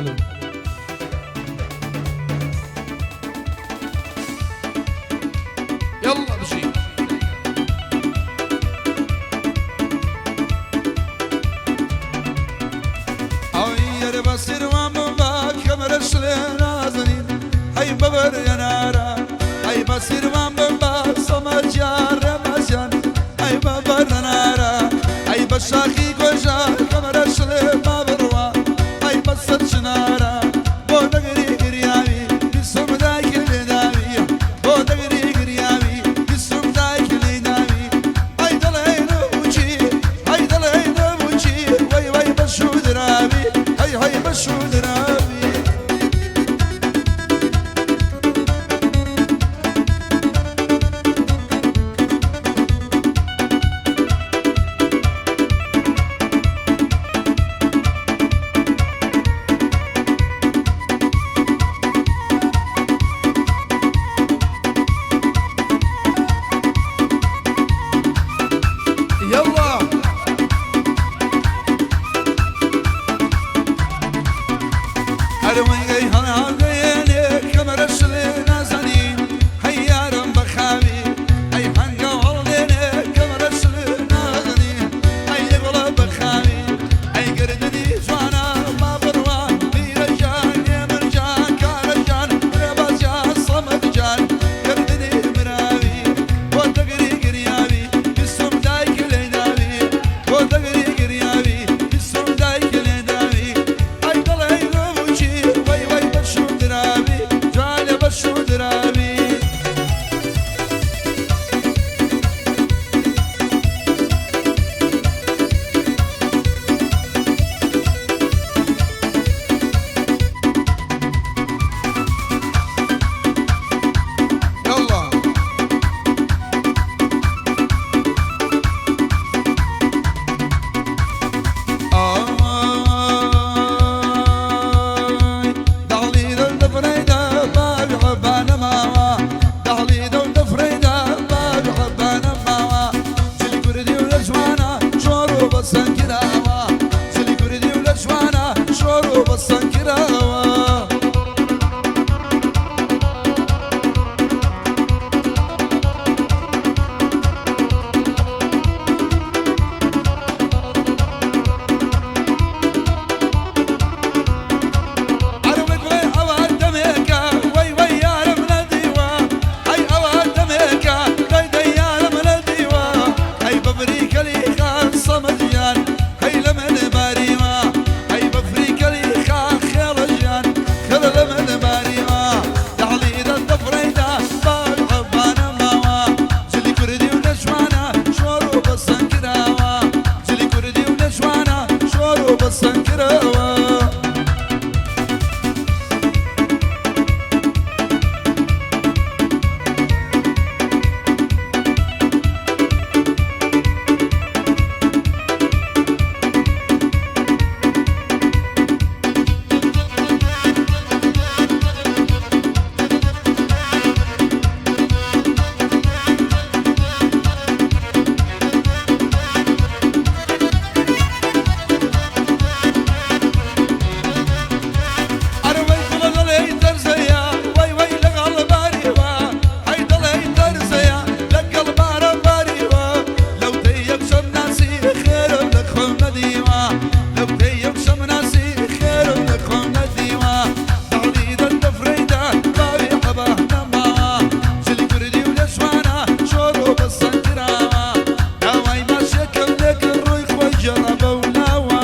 ئەلۆ. يلا بجي. ئەوەی بە سیروان بمبا کەمەرە شلێ نازنین، هەی بەبەر یەنارە، ئەی بە سیروان بمبا سەمەجیان ڕێمەجیان، ئەی بەبەر نارە، ئەی بە شاخی گۆژە کەمەرە شلێ با بڕوا، ئەی بە سەر چنارە بۆ دەگری گریاوی بیسم دایکی لێداوی، بۆ دەگری گریاوی بیسم دایکی لێداوی، ئەی دەڵێ نەبووچی، ئەی دەڵێ نەبووچی، وەی وەی بە شوو دراوی، هەی هەی بە شوو دراوی. يلا. ئەرمەی هەڵهاگەیەنێ کەمەرە شلێ نازانین، هەیارم بەخاوی، ئەی هەنگە هەڵدێنێ کەمەرە شلێ نازانین، ئەی گوڵە بەخاوی، ئەی گردنی جوانە ما بڕوا، میرەجان، نێمرجان، کارەجان، ڕێبازجان، سەمەدجان، گردنی مراوی بۆ دەگری گریاوی بیستم دایکی لێداوی، بۆ دەگری گریاوی بیستم دایکی لێداوی، ئەی دەڵێ نەبووچی، وەی وەی بە شوو دراوی، جوانە بە شوو دراوی. يلا. ئای داڵی دەو دەفرەیدا باوی عەبانە ماوە، داڵی دەو دەفرەیدا باوی عەبانە ماوە، جلی کوردی و لە جوانە شۆڕ و بەسەن کراوە، جلی کوردی و لە جوانە شۆڕ و بەسەن کراوە. عەرەبێ گوڵێ ئەوە دەمێکە وەی وەی یارم نەدیوە، ئەی ئەوە دەمێکە دەی دەی یارم نەدیوە، ئەی بەبری کەلی خان سەمەدیان، هەی لە من باریوە، ئەی بەفری کەلی خان خێڵەژیان، خێڵە لە من باریوە، داڵی دەست دەفرەیدا باوی عەبانە ماوە، جلی کوردی و لە جوانە شۆڕ و بەسەن کراوە، جلی کوردی و لە جوانە شۆڕ و بەسەن کراوە. ئەرەوەی گوڵە دەڵێی دەرزەیە، وەی وەی لەگەڵ باریوە، هەی دەڵێی دەرزەیە لەگەڵ بارە باریوە، لەو تەی یەکشەم ناسی خێرم لە خۆم نەدیوە، لەو تەی یەکشەم ناسی خێرم لە خۆم نەدیوە، داڵی دەست دەفرەیدا باوی عەبا نەماوە، جلی کوردی و لە جوانە شۆڕ و بەسەن کراوە، داوای ماشێکم لێکرد ڕووی خۆی گێڕا بەو لاوە.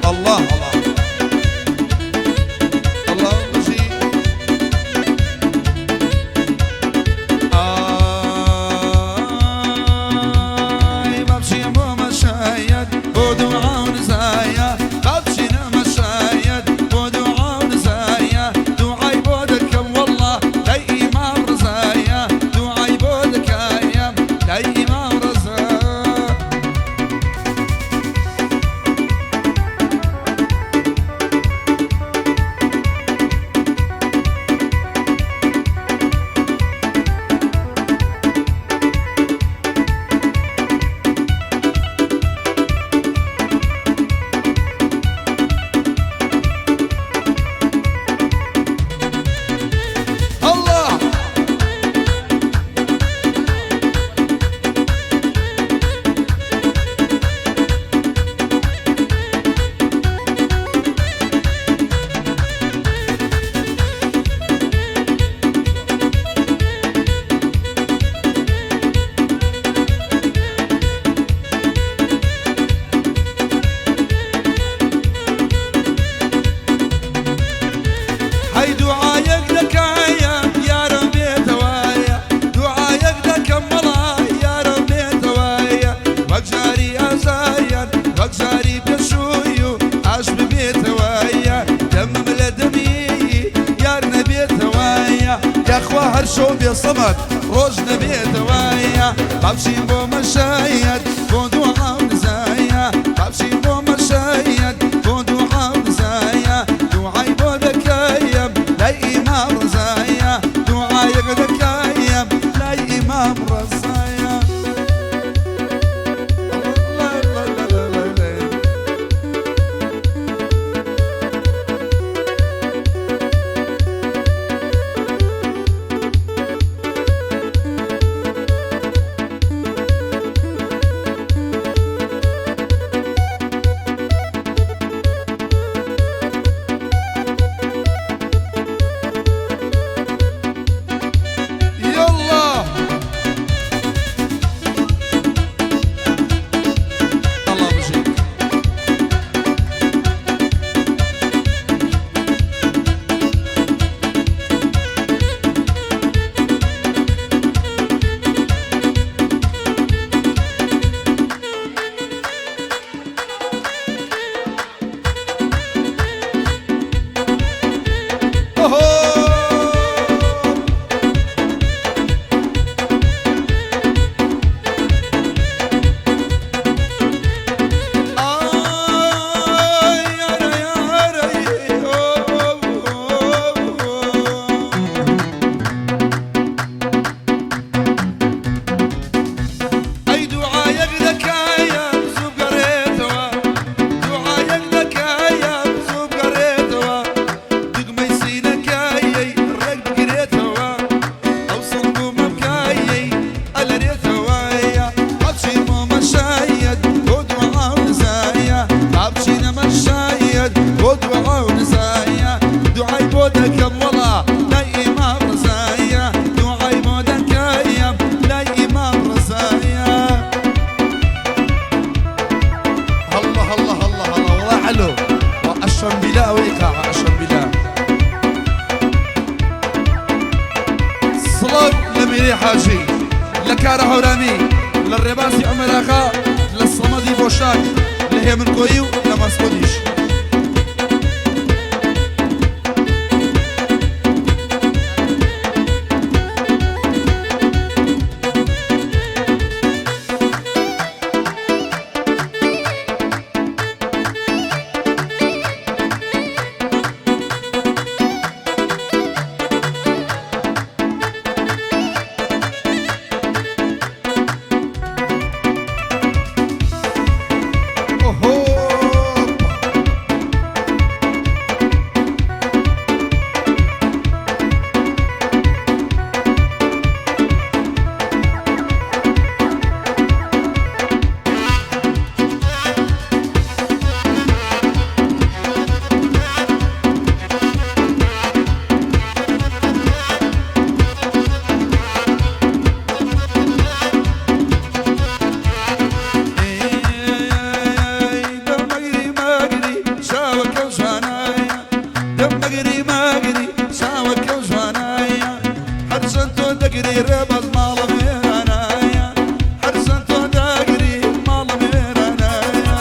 الله الله الله بجي. ئای بابچی بۆ مەشایەت بۆ دوعا و نزایە، بابچینە مەشایەت بۆ دوعا و نزایە. شەو بێ سەمەد ڕۆژ دەبێتەوە با بچین بۆ مەشەیەت بۆ دوعا و نزایە با بچین بۆ مەشەیەت بۆ دوعا و نزایە دوعای بۆ دەکەیم لای ئیمام ڕەزایە دوعایەک دەکەیم لای ئیمام ڕەزایە. يلا الله بجيك. أوهو. آي يا ري يا ري أوه أوه. ئەی دوعایەک دەکایە زوو بگەڕێتەوە دوعایەک دەکایە زوو بگەڕێتەوە دوگمەی سینەکایەی ڕێک بگرێتەوە ئەو سنگ و مەمکایەی ئەلەرێتەوە با بچین بۆ مەشایەت بۆ دوعا و نزایە با بچینە مەشایەت بۆ دوعا و نزایە دوعای بۆ دەکەم وەڵا لای ئیمام ڕزایە دوعای بۆ دەکەیم لای ئیمام ڕزایە. الله الله الله الله، والله حلو. وأشم بلا وإيقاع أشم بلا. سڵاو لە میری حاجی، لە کارە هەورامی، لە ڕێباسی عومەراغا، لە سەمەدی بۆشاک، لە هێمنکۆیی و لە مەسعودیش. ئۆهۆ. دەم مەگری مەگری چاوەکە جوانایە، دەم مەگری مەگری چاوەکە جوانایە، هەرچەند تۆ دەگری ڕێباز ماڵم وێرانایە، هەرچەند تۆ دەگری ماڵم وێرانایە.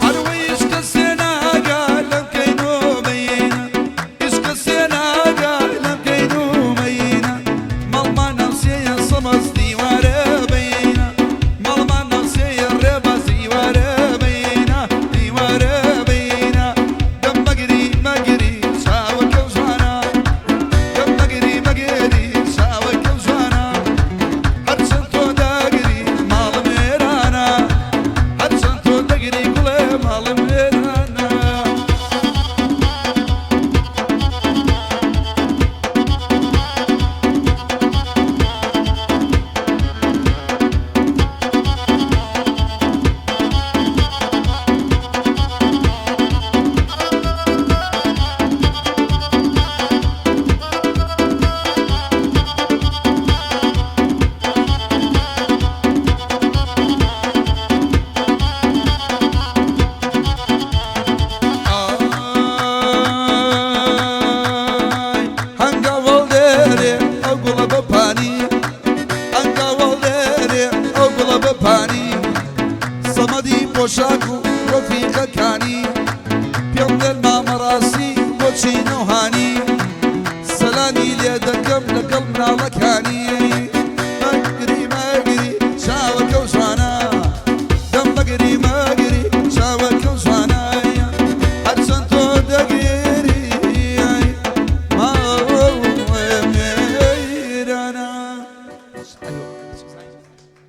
عەروەیش کەسێ. پۆشاک و ڕەفیقەکانی پێم دەن مامە ڕاستی بۆچی نەوهاتی.